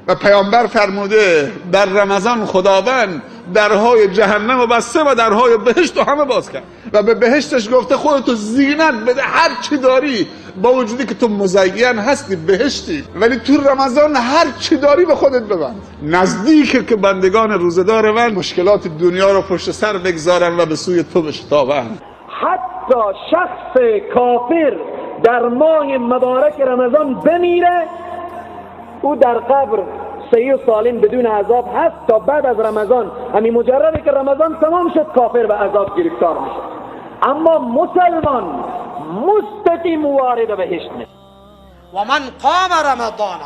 و پیامبر فرموده در رمضان خداوند درهای جهنم و بسته و درهای بهشت رو همه باز کرد و به بهشتش گفته خودتو زینت بده، هر چی داری، با وجودی که تو مزین هستی بهشتی، ولی تو رمضان هر چی داری به خودت ببند. نزدیکه که بندگان روزه‌دار من مشکلات دنیا رو پشت سر بگذارن و به سوی تو بشتابند. حتی شخص کافر در ماه مبارک رمضان بمیره، او در قبر صحیح و سالم بدون عذاب هست تا بعد از رمضان. همین مجرده که رمضان تمام شد کافر به عذاب گرفتار میشه، اما مسلمان مستقیم وارد بهشت میشه. و من قام رمضان،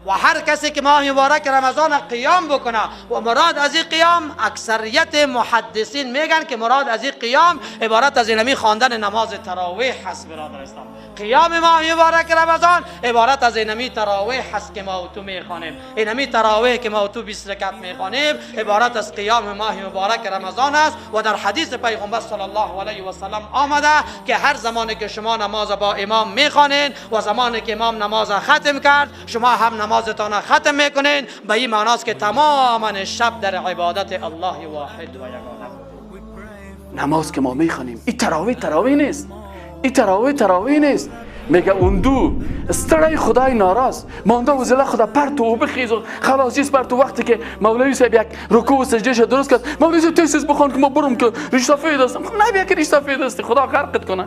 و هر کسی که ماه مبارک رمضان قیام بکنه، و مراد از این قیام اکثریت محدثین میگن که مراد از این قیام عبارت از اینمی خواندن نماز تراویح هست. برادر اسلام، قیام ماه مبارک رمضان عبارت از اینمی تراویح هست که ما و تو میخوانیم. اینمی تراویح که ما و تو 20 رکعت میخوانیم عبارت از قیام ماه مبارک رمضان است. و در حدیث پیغمبر صلی الله علیه و سلم آمده که هر زمانی که شما نماز با امام میخوانین و زمانی که امام نماز ختم کرد شما هم نمازتان ختم میکنین، به این معناست که تماما شب در عبادت الله واحد و یگانه. نماز که ما میخوانیم این تراویح تراویح نیست، این تراویح تراویح نیست. میگه اون دو ستړی خدای ناراض مانده و زله خدا پر تو بخیز و خلاص چیز پر تو. وقتی که مولوی صاحب یک رکوع و سجده شه درست کرد، مولوی صاحب تیز بخوان که ما برم که ریش سفید هستم. خب نه بیا که ریش سفید هستی، خدا غرقت کنه.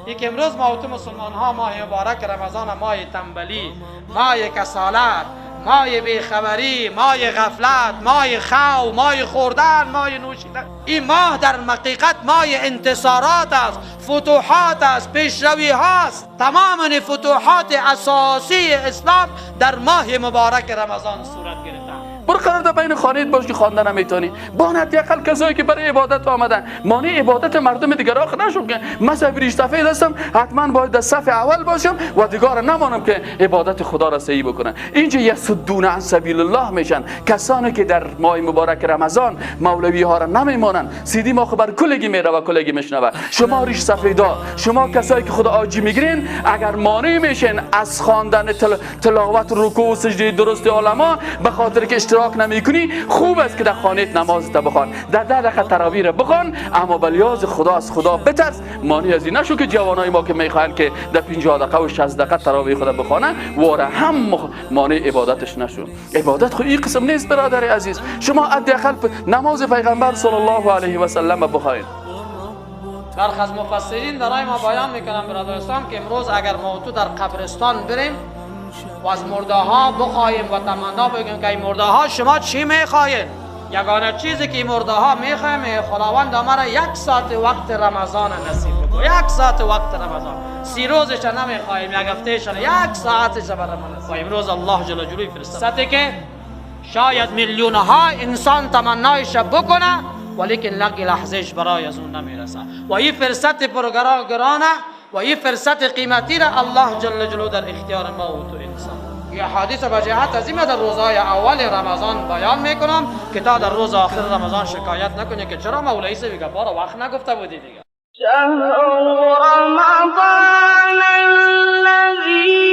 یک امروز ما و تو مسلمان ها ماه مبارک رمضان ماه تنبلی، ماه کسالت، ماه بیخبری، ماه غفلت، ماه خو، ماه خوردن، ماه نوشیدن. این ماه در حقیقت ماه انتصارات است، فتوحات است، پیشروی هاست. تمام فتوحات اساسی اسلام در ماه مبارک رمضان صورت گرفته. برو قرار در بین خانه‌ات باش که خواندن نمیتونی. با حداقل کسایی که برای عبادت آمدن مانع عبادت مردم دیگر آخر نشو که من صاحب ریش سفید هستم، حتما باید در صف اول باشم و دیگار نمانم که عبادت خدا را صحیح بکنن. اینجا یصدون عن سبیل الله میشن کسانی که در ماه مبارک رمضان مولوی ها را نمیمانن. سیدی ما خبر کلگی میره و کلگی میشنوه. شما ریش سفیدا، شما کسایی که خدا آجی میگیرین، اگر مانع میشین از خواندن تلاوت رکوع و سجده درست علما به خاطر که اشتراک نمیکنی، خوب است که در خانه نماز تا بخوان، در 10 دقیقه تراویح را بخوان، اما بلیاز خدا از خدا بترس. مانع از این نشو که جوانای ما که میخواهند که در 50 دقیقه و 60 دقیقه تراویح خدا بخوانن واره هم مانع عبادتش نشو. عبادت خو این قسم نیست برادر عزیز. شما حداقل نماز پیغمبر صلی الله علیه و سلم بخواید. برخی از مفسرین برای ما بیان میکنن برادر اسلام که امروز اگر ما تو در قبرستان بریم و از مرده ها بخواهیم و تمنا بگیم که این مرده ها شما چی میخواهید، یگانه چیزی که این مرده ها میخواهیم خداوند ما را 1 ساعت وقت رمضان نصیب بکن. 1 ساعت وقت رمضان، 30 روزش نمیخواهیم، یک هفتهش، 1 ساعتش برای ما نصیب. و امروز الله جل جلاله فرصتی که شاید میلیون ها انسان تمنایش بکنه ولیکن لقی لحظهش برای از اون نمیرسه. و این فرصت پرگرانه و این فرصت قیمتی را الله جل جلاله در اختیار ما و تو انسان. یه حدیث به جهت از این در روزهای اول رمضان بیان میکنم که تا در روز آخر رمضان شکایت نکنی که چرا مولوی صاحب گپا را وقت نگفته بودی دیگه. شهر رمضان الذی